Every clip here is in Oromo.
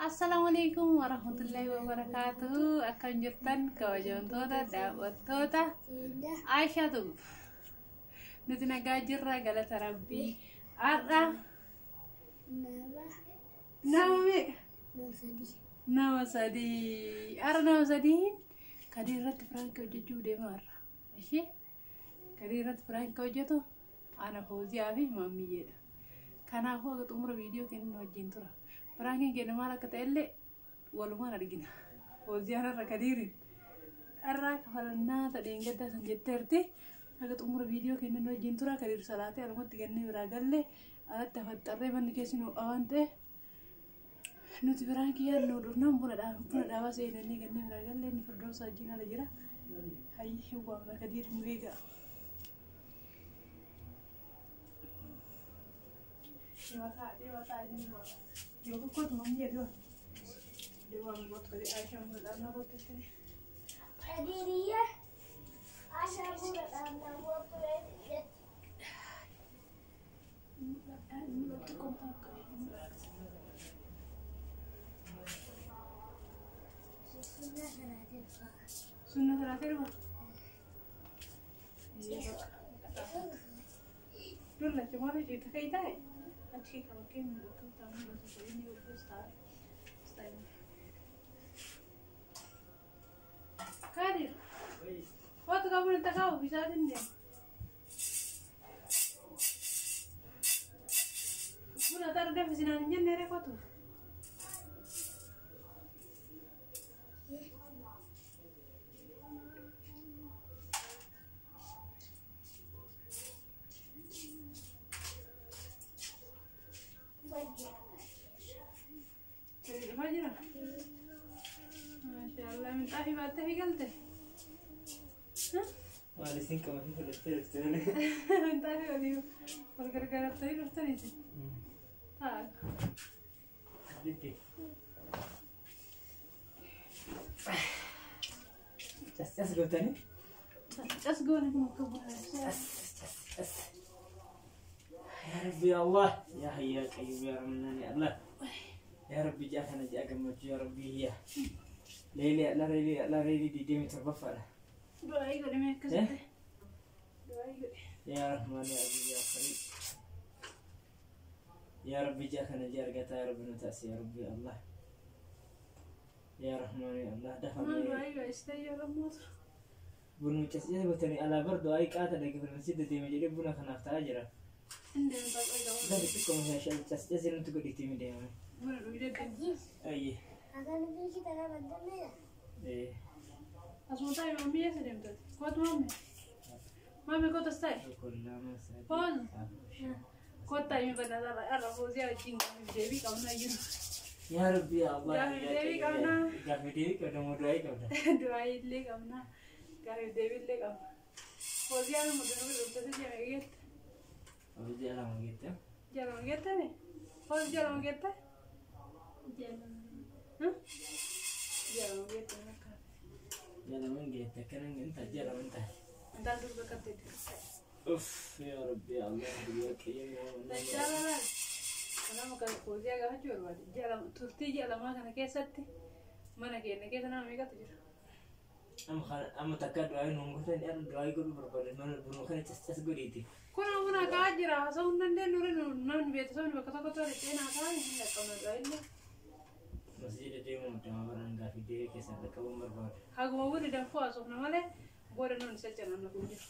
Assalaamu alaikum warahmatullahi wabarakaatuhu. Akkam jirtan kabajamtoota daawwattoota Aishaa Tube. Nuti nagaa jirra, galata Rabbii. Har'a nama meeqa? Nama sadii. Har'a nama sadii Kadir irratti prank hojjechuu deema har'a. Ishee Kadir irratti prank hojjetu ana, Fooziyaa fi Maammiyyeedha. Kanaafuu akka xumura viidiyoo kennu wajjin tura. Prankiin keenya maal akka ta'ellee walumaan argina. Fooziyaan har'a Kadiiriin har'a kafalannaa ta'een gaddaa san jetteerti. Akka xumura viidiyoo kennu wajjin tura. Kadiir salaatee alumatti gannee biraa galle, alatti afaxxarree, manni keessi nu waan ta'e nuti biraan kiyyaan nu dhufnaan buna dhaabaa seenanii gannee biraa galle. Inni Firdoosa wajjin ala jira. Hayyi, hin waamna, Kadiir nu eega. Kadiriya Asha buna dhaabna bootu. Sunna salaatee dhufa. Sunna salaatee dhufa. Dullacha maal hojjeta kai taa'e? Achi kee qaba kee mul'atu taa'u mul'atu inni hojjetus taa'e. Kadir. Kootu qabuun itti kaa'u bishaan deema. Buna taara danfisinaan hin jenne ree, kootu. Dhufaa jira. Maashaallah, minxaafii baattee fi galte. Maal isin qabatee fudhattee dhufte malee? Minxaafii walii wal gargaartanii dhuftaniiti. Ta'a. Didde. Cas cas gootanii? Cas goone kun akka bu'aa. Cas cas cas. Yaa Rabbi ya Allah, ya Hayy ya Qayyum, ya Rahman ya Allah. Yaa Rabbi, ji'a kana ji'a gammachuu, yaa Rabbi ya. Leelii Allah, leelii Allah, leelii 27ffaadha. Du'aa godhame akkasitti. Du'aa godhe. Ya Rahman ya Aziz ya Karim. Ya Rabbi, ji'a kana ji'a argataa ya Rabbi nu taasi, ya Rabbi ya Allah. Ya Rahman ya Allah Maal dafamee. du'aa godhistee yeroo mootu. Bunu cas cas gootanii alaa bar du'aa qaata dhaggeeffatu masjida deeme jedhee buna kanaaf ta'aa jira. Inni deemu taa'u. Dafi xiqqoo maashaa cas cas nutti godhitti mi deemame. Buna dhugdee deemu. Ayye. Akan biki tana bantamee. Eh. Asuma taa'e, mammii eessa deemtati? Kootu mammii. Mammii kootu as taa'e. Tokko, lama, sadii, Foon. afur, shan. Kottaa himi banaa har'a Fooziyaa wajjin gaaffii deebii qabnaa jiru. Ya Rabbi ya Allah. Gaaffii deebii qabna. Gaaffii deebii qabda moo du'aa qabda? Du'aa illee qabna. Gaaffii deebii illee qabna. Fooziyaan immoo dunuu dhuftee ji'a meeqa geette? Hojii 2 geette. Ji'a 2 geettani? Foozi, ji'a 2 geette? Ji'a 2 geette fakkaata. Ji'a 2 geette, akkana inta ji'a 2 taate. Intaan durba qabdeetti. Uff, ya Rabbi ya Allah ya Qayyum ya Mannan. Dachaa Kanaaf kan Fooziyaa gaafachuu barbaade. Ji'a 2 turtii ji'a lamaa kana keessatti mana keenya keessa nama meeqatu jira? Amma takka du'aa nuun gootan, amma du'aa godhuu barbaadan mana bunuu kana cas cas godhiiti. Kun buna ka'aa jira, haasa'uu hin dandeenyu, namni beeksisonni bakka tokkotti walitti seenaa ka'an hin dhaqqabna du'aa illee. Masjida deemuu dama baraan gaaffii deebii keessan dhaqqabuun barbaada. Haguma bunni danfuu haasofna malee booda namni socho'an kun jiru.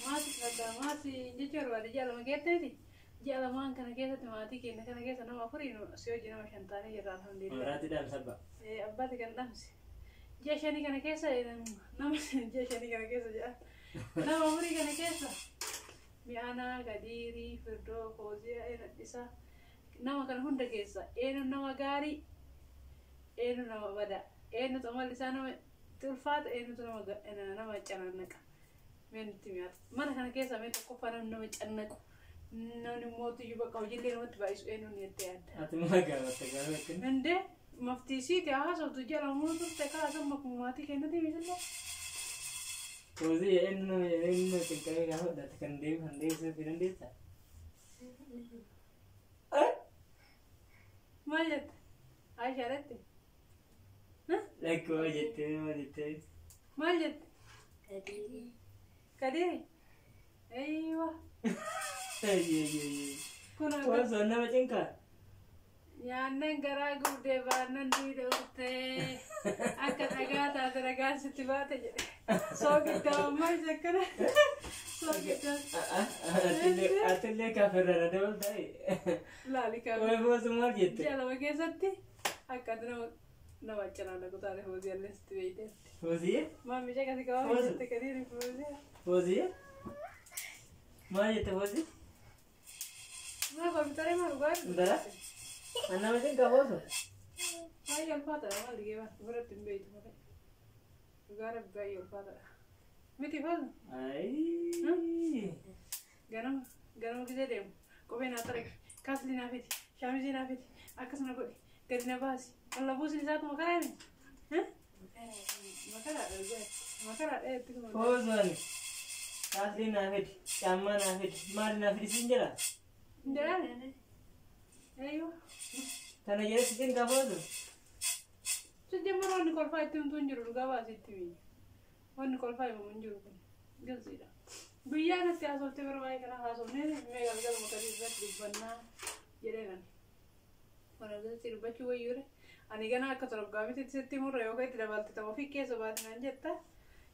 Maati bakka maatii jechuu barbaade, ji'a 2 geetteeti. Ji'a lamaan kana keessatti maatii keenya kana keessa nama afurii si hojii nama shan taanee jirra, alhamdulillah. Mabiraatti dhaamsa. Abbaati kan dhaamse. Ji'a shanii kana keessa nama, ji'a shanii kana keessa jedha. Nama afurii kana keessa Mi'aanaa, Kadiirii, Firdoo, Fooziyaa, Eenadhisaa, nama kana hunda keessa eenyu nama gaarii, eenyu nama badaa, eenyutu amalli isaa nama itti ulfaata, eenyutu nama canaannaqa? Mee nutti mi'aata. Mana kana keessa mee tokkoffaa namni nama cannaqu, namni mootiyyuu bakka hojiillee namatti baay'isu eenyuun jettee yaadda? Ati maal gaafatte gaafa akkana? Indee maftiisiiti haasoftu, ji'a lamuu turte kaasan makuma maatii kennati misillee. Foozii, eenyu nama cinqamee gaafadha kan deebii kan deebisuu fi dandeessaa? Maal jette? Aishaadhatti? Lakki waa jettee maal jettee? Maal jette? Kadiiri. Kadiiri? Eeywa. Ayyee. Kun Foosoo nama cinqaa? Nyaannan garaa gubdee baannan duwidha urtee akka dhagaa taate dhagaan sitti baate jedhe. Soogiddaa ammaa isa akkana. Soogiddaa. Atillee kaafirra na dabaltaa'e. Laali Wayi kaafir. foosoo maal jette? Ji'a 2 keessatti akka ati nama cinaa dhaqu taate fooziyaallee sitti beeyteetti. Fooziyee? Maammi caqasi qabaa jette Kadiiri fooziyaa. Fooziyee? Maal jette foozii? Maa kompiitara maa dhugaa jirtu? Intala? An nama cinqaa foosoo? Baay'ee ulfaataadha maal dhigee baas biratti hin beeytu malee. Dhugaa rabbi baay'ee ulfaataadha. Miti foozu? Ayi. Ganama ganama gisee deemu kophee naa xarage kaaslii naa fidi shaamizii naa fidi akkasuma godhi gadi na baasi walla buusin isaatu makaraa himi. Makaraadha dhugaa makaraadha jetti kuma. Foosoon kaaslii naa fidi, caammaa naa fidi, maal naa fidi siin jedha? Hin jedhaan? Eeyyuu. Kana jedhe si cinqaa foosoo? Sijjamar wanni kolfaa itti himtuu hin jiru dhugaa baasii itti himi. Wanni kolfaa himamu hin jiru kun gilsiidha. Guyyaa natti haasoftee bara baay'ee kana haasofnee mee galgaluma kadii irratti dubbannaa jedhee nan. Kana gilsii dubbachuu wayyuure. Ani ganaa akka toroggaamitti sitti murra yookaan itti dabalte ta'u ofii keessa baate naan jetta.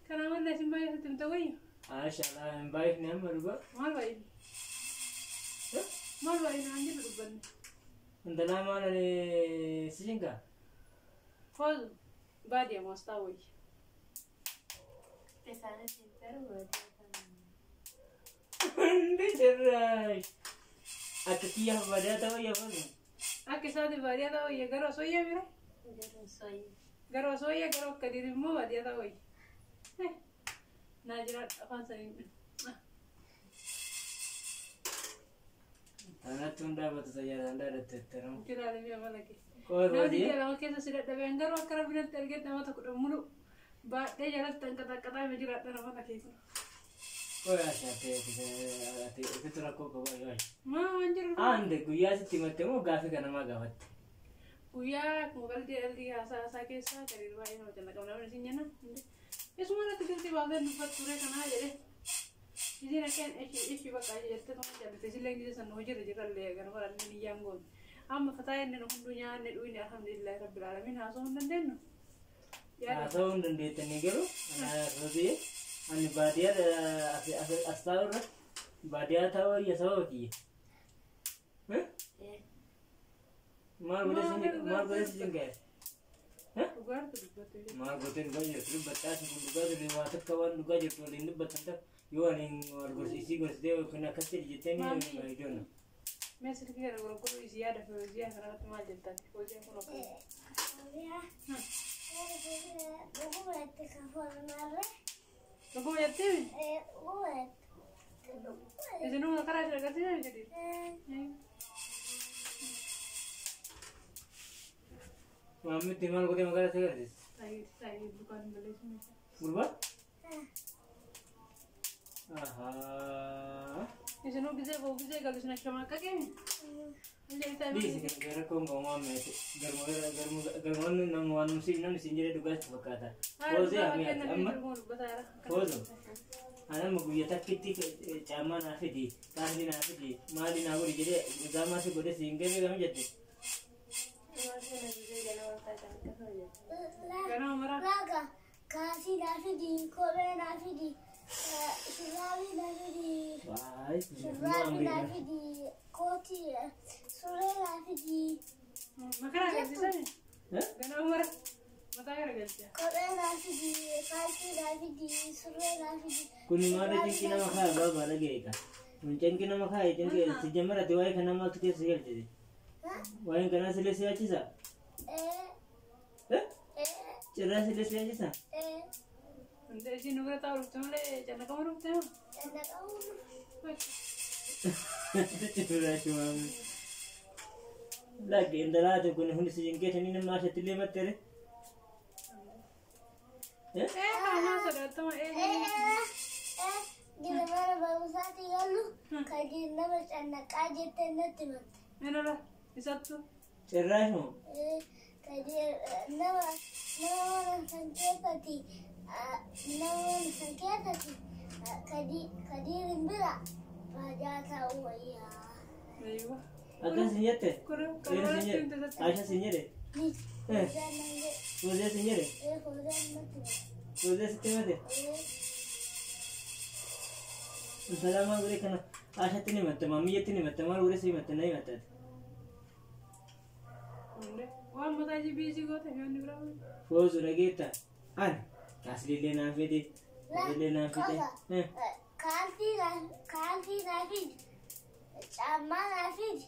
Kanaa manna isin baay'ee sitti himte wayyu. Maashaallah hin baay'ifne amma dhugaa. Maal baay'ifne? Maal baay'ifne waan jedhu dubbanne. Intalaa maal ani si cinqaa? Foozu baadiyyaa moostaa wayya. Isaanis hin taru baadiyyaa. Hundi cirraash. Akka kiyyaaf baadiyyaa ta'uu wayya foosoo? Akka isaatiif baadiyyaa ta'uu wayya garuu osoo wayya bira. Garuu soyyi. Garuu osoo wayya garuu akka diir immoo baadiyyaa ta'uu wayya. Naa jiraadha afaan saniin. Tanatti hun dhaabbatu tajaajila dhaadhatte. Jiraate mi'a mala kee. Qoy Namni fooziyee? ji'a 2 keessa si dadhabeen garuu akka rabbi natti argetti nama tokko mulu baadhee jalatti hanqaxaqqaxaa hima jiraadha nama kee kun. Qoy ashaatee ati ofitti rakkoo qaba yoo. Maa waan jiru. Aande guyyaa sitti himatte moo gaafii kana maa gaafatte? Guyyaa akkuma qalbii qalbii haasaa haasaa keessaa gadi baay'ee nama jala qabna namni isin jenna. Isuma irratti galtii baasee dubbattu ture kanaa jedhe. Isiin akkeen ishii bakka jettee tuma jallite isillee gisee san hojiirra jirrallee ganama dhalli niyyaan goone. Amma fataa inni nu hunduu nyaanne dhuyne alhamdulillahi rabbil alamin haasa'uu hin dandeenyu. Haasa'uu hin dandeettanii garuu fooziyee ani baadiyyaa as taa'u irra baadiyyaa taa'uu wayya sababa kiyya. Maal godhe si cinqaa? Dhugaartu dubbattu jechuudha. Maal gootee dhugaa jirtu dubbattaa si kun dhugaa jirtu waa takka waan dhugaa jirtu waliin dubbattan takka yoo ani wal gorsisii gorsitee yookiin akkas jedhi jettee ni ijoonna. Mee silkii kana gurguruu isii yaada fi hojii kanarratti maal jettani? Hojii kun akkana. Dhuguma itti kafalanarre. Dhuguma jettee Dhuguma itti. isinuma karaa isin agarsiisan jedhi. Maammitti maal gootee magaalaa si agarsiisa? Taa'ee dukaan balleessu meeshaa. Gurbaa? Ahaa. Isinuu gisee ba'u gisee galu isin ashamaa akka keenya. Dhiisi kan gara rakkoon qabu maammeeti. Garmoonni nama waan namni siin jedhee dhugaa sitti fakkaata. Foozee amiyaati amma foozoo. Ani amma guyyaa takkitti caammaa naa fidi, kaasii naa fidi, maali naa godhi jedhee zaamaa si godhe siin gahee gami jette. Ganama maraa. Laga kaasii naa fidi, kophee naa fidi, shurraabii naa fidi, Waay, shurraabii naa fidi, kootii, surree naa fidi, Makaraa agarsiisan. Ganama maraa. Mataa garagalcha. kophee naa fidi, kaasii naa fidi, surree naa fidi. Kun maal cinqii nama kaaya baabaa dhageeka. Kun cinqii nama kaaya cinqii si jammarate waa'ee kanaa maaltu keessa galchite? Waa'een kanaa silee si yaachisa? Cirraa silee si yaachisa? Hundee isiin nu bira taa'u dhufte malee cannaqama dhufte moo? Cirraa shimaame. Lagge intalaate kun hundi si cinqeetanii nama ashattillee mattere. Ee qaamaa sodaatama ee. Gila mana barumsaatti galu kan nama cannaqaa jettee natti himatte. Menola isattu. Cirraa shimaame. Nama nama san keessatti, nama san keessatti Kadirin bira baajaa ta'uu wayyaa. Aywa. Akkas hin jette? Kun Dhiira sin jedhe? Aisha sin jedhe? Ni. Fooziyaan nan jedhe. Fooziyaa sin jedhe? Fooziyaan natti hime. Fooziyaa sitti himate? Intala maal godhe kana Aishatti ni himatte, maammiyyatti ni himatte, maal godhe si himatte na himatte ati. Waan mataa ishee biisii goote yoonni biraa. Foozu dhageetta? Ani kaasliillee naan fide, illee naan fide. Kaalsii naa fidi, caammaa naa fidi,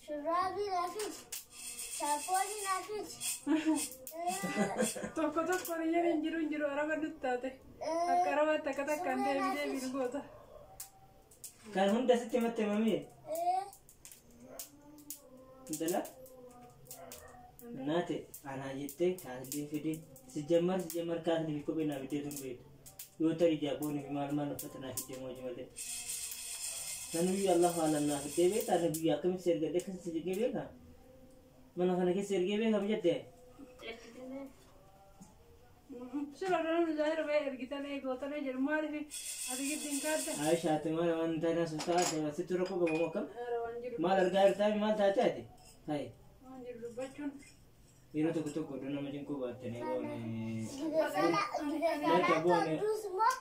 shurraabii naa fidi, shaappoonii naa fidi. Tokko tokko riyyaan hin jiru hin jiru araba nutti taate. Akka arabaatti akka takkaan deebi deebi nu goota. Kan hunda sitti himatte maamiyye? Intala? Naate anaa jettee kaasliin fide, si jammar si jammar kaaslii fi kophee naa fiddee sun beektu. Yoo tarii jaaboonii fi maal maal uffata naa fiddee moo malee. Sanuyyuu Allah alam naa fiddee beektaa na biyya akkamitti si ergadhe akkasitti si ergee beekaa? Mana kana keessa ergee beekam jette? Sura namni zaahira ba'ee ergitanii gootanii jedhu maaliif ati giddiin kaadde? Aisha ati maal waan taanaa sun taate sitti rakkoo qabu moo akkam? Waan jiru Maal argaa jirtaa maal taate ati? Hayi waan jiru dubbachuun. Yeroo tokko tokko iddoo nama cinquu baattanii boone. Gida salaa toltuus immoo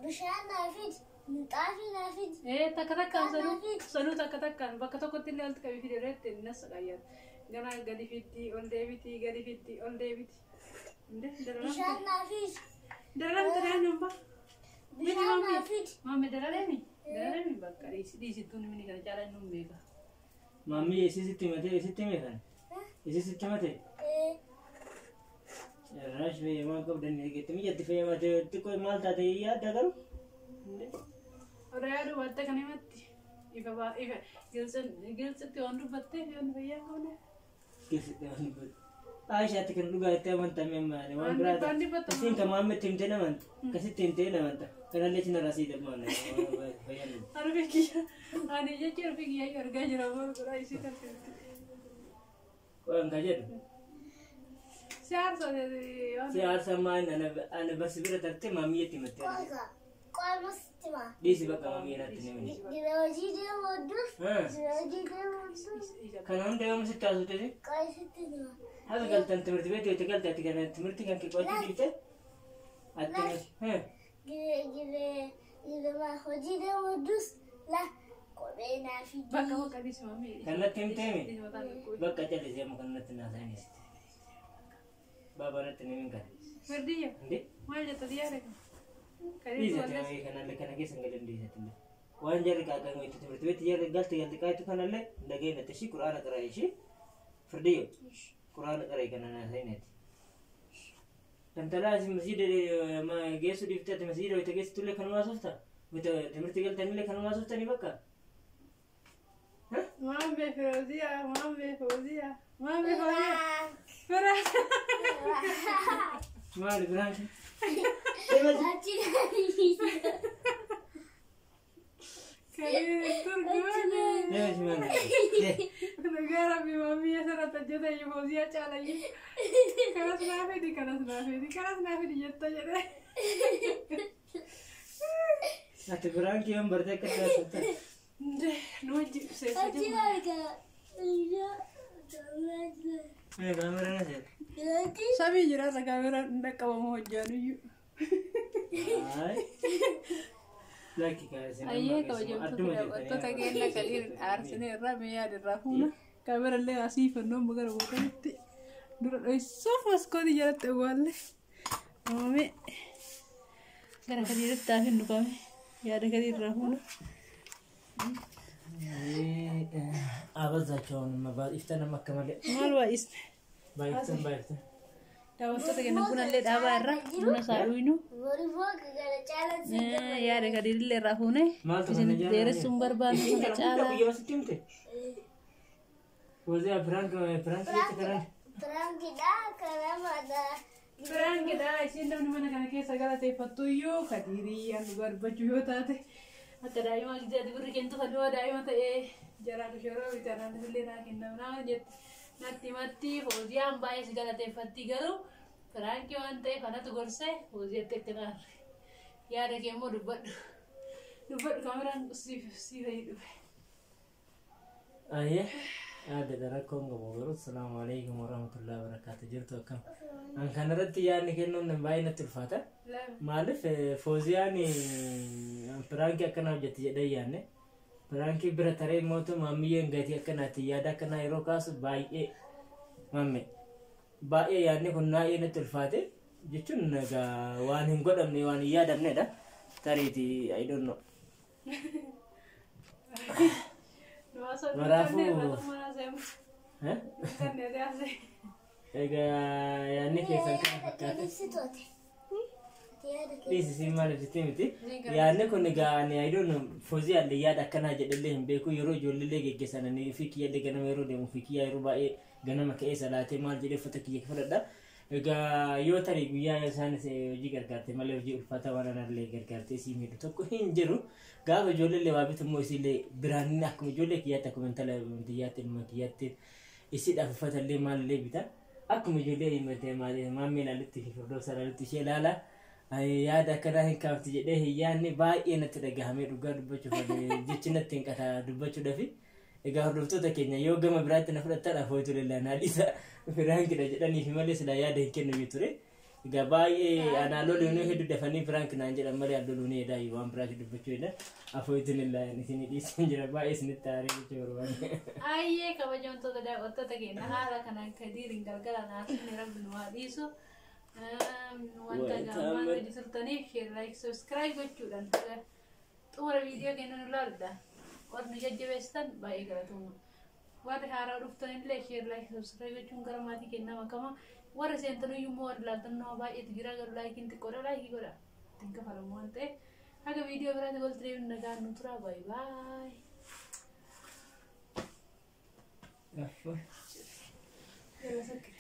bishaan naa fidi, minxaafii naa fidi. Takka takkaan sanuu sanuu takka takkaan bakka tokkotti illee walitti qabii fide irratti nas qayyata. Gana gadi fitti ol deebiti gadi fitti ol deebiti. Bishaan naa fidi. Dararamte naannoon ba? Bishaan naa fidi. Maammi darareemi? Darareemi bakka dhiisittuun mini kana caalaa inni beeka. Maammi isitti himate isitti hime kana? Isitti himate? Rash fayyadamaa qabdan eeggatti mijaatti fayyadamate xiqqoo maal taate yaadda garuu? Odaa yaadu baatte kan himatti. Ifa ifa gilxitti waan dubbatteef yoon fayyaa qabne. Gilxitti waan dubbatte. Aishaatti kan dhugaa itti amantame maali waan biraa Waan dhibbata. Isiin kan maammetti himtee namanta akkasitti himtee namanta kanallee cinarraa sii dabmaana fayyadu. Arfi kiyya ani jechuun arfi kiyya argaa jira maal godhaa isii kan filti. Waan ka jedhu. Si aarsa Si aarsa maal ana barsi bira tarte maammiyyatti himatte. Qosa. Qola sitti hima. Dhiisi bakka maammiyyee natti himani. Gida hojii deemu hodduuf. Gida hojii deemu hodduuf. Kana hunda yoom sitti haasofte? Qola sitti hima. Haga galtan timirti beektu itti galte ati kana timirti kan qo'achuu dhiifte? Ati Gida gida hojii deemu hodduus la kophee naa fidi. Bakka bakka dhiisi maammiyyee. Kan natti himteemi? Bakka callisee amma kan natti naasa'anis. Baaba natti himin kana. Fardiyya Inde? maal jetta xiyyaara kan? Dhiisate maammiyyee kanallee kana keessa hin galan dhiisate. Waan jarri qaaqan itti timirti beektu jarri galte galte qaayitu kanallee dhageenyatti ishii quraana qara ishii firdiyyo quraana qara kana naasa'inati. Intala asi masjida geessu dhiifte ati masjida wayita geessitullee kanuma haasofta? Wayita timirti galtanillee kanuma haasoftanii bakka? Maammee Firooziyaa maammee Fooziyaa maammee Fooziyaa. Fira. Maali biraan? Achi Kariir turgoone. Deemsi maali? Dhugaa rabbi maammiyyee asirratti hojjeta iyyuu Fooziyaa caalayyuu. Kanas naa fidi kanas naa fidi kanas naa fidi jetta jedhee. Ati biraan kee bartee akka haasofta? Nu wajji ibseessa achi jiru. argaa. Kaameraan asirra. Samii jira irra kaameraan hin dhaqqabamu hojjaanuyyuu. Lakki kaasee. Ayyee kabajamtoota daawwattoota keenya Kadiir aarsinee irraa mee yaada irraa fuuna. Kaamerallee asii fannoon gara boqonitti dura dho'isuuf maskootii jalatti awwaalle. Uumame gara Kadiiritti haafin dhufame yaada Kadiir irraa fuuna. አበዛቸው። አሁንማ ባይፍተን akka malee Maal baay'isne? baay'iftan baay'iftan. Daawwattoota keenya bunallee dhaabaa irra buna isaa dhuynu. Yaada Kadiirillee irraa fuune. Maaltu kana Isin jaalala? dheeressuun barbaannu kana caalaa. Guyyaa sitti himte? Wazee prank prank jecha karan. Piraankiidha kanamaadha. Firaankidha isheen namni mana kana keessa galateeffattu iyyuu Kadiirii an dhugaa dubbachuu yoo taate akka daa'ima ati birri kennitu kan yoo daa'ima ta'ee jaraan shoroo bitanaan illee naa kennam naa jette Natti himatti Fooziyaan baay'ee si galateeffatti garuu piraankii waan ta'eef anatu gorsee Fooziyatti akka naarre. Yaada kee immoo dubbadhu. Dubbadhu kaameraan siif siif dhufe. Ayyee yaadadha rakkoon qabu garuu salaamu alaikum warahmatullahi wabarakaatu jirtu akkam. An kanarratti yaadni kennuun baay'ee natti ulfaata. Maaliif Fooziyaan piraankii akkanaa hojjetti jedhee yaadne. Piraankii bira taree mootu maammiyyeen gatii akkanaatti yaada akkanaa yeroo kaasu baay'ee maamme baay'ee yaadni kun baay'ee natti ulfaate jechuun egaa waan hin godhamne waan hin yaadamnedha. Tariiti I don't know. Maraafuu. Egaa yaadni keessan kana fakkaate. Ibsitooti. Yaada kee. Dhiisi siin maal ibsitee miti. Yaadni kun egaa ani I don't know Fooziyaallee yaada akkanaa jedhallee hin beeku yeroo ijoolleellee geggeessan ani fi kiyyaallee ganama yeroo deemu fi kiyyaa yeroo baay'ee ganama ka'ee salaatee maal jedhee uffata kiyya fudhadha. Egaa yoo tarii guyyaa isaan hojii gargaarte malee hojii ulfaataa waan anallee gargaartee sii miidhu tokko hin jiru. Gaafa ijoolleellee waa bitu immoo isiillee biraan akkuma ijoollee kiyyaatti akkuma intala kiyyaatti ilma kiyyaatti isiidhaaf uffatallee maalillee bita. Akkuma ijoollee himatee maammee ilaalutti fi firdoosa ilaalutti ishee ilaala. Yaada akkanaa hin kaafti jedhee hin yaadne baay'ee natti dhagahamee dhugaa dubbachuuf jechi natti hin qataa dubbachuudhaafi. Egaa hordoftoota keenya yoo gama biraatti na fudhattan afootu leellaan dhiisa piraankidha jedhaniif malee silaa yaada hin kennu ture. Egaa baay'ee anaa loluun hedduu dafanii piraank naan jedhan malee an loluun hedaayu waan biraatti dubbachuu hedha. Afootu leellaan isin dhiisan jira baay'ee isinitti aaree jechuu barbaade. Ayyee kabajamtoota daawwattoota keenya haala kanaan Kadiiriin galgala naasni rabbi nu haa dhiisu. Wanta gaammaan hojii turtaniif share like subscribe gochuudhaan xumura viidiyoo keenya nu ilaaludha. Warri nu jajjabeessitan baay'ee galatooma. Warri haaraa dhuftan illee share like subscribe gochuun gara maatii keenyaa makama. Warri seentaniyyuu immoo warri ilaaltan nama baay'eetu jira garuu laayikiin xiqqoodha laayikii godha. Ittiin kafalamu waan ta'eef haga viidiyoo biraatti walitti deebiin nagaan nu tura baay'ee baay'ee. Yalla sakkire.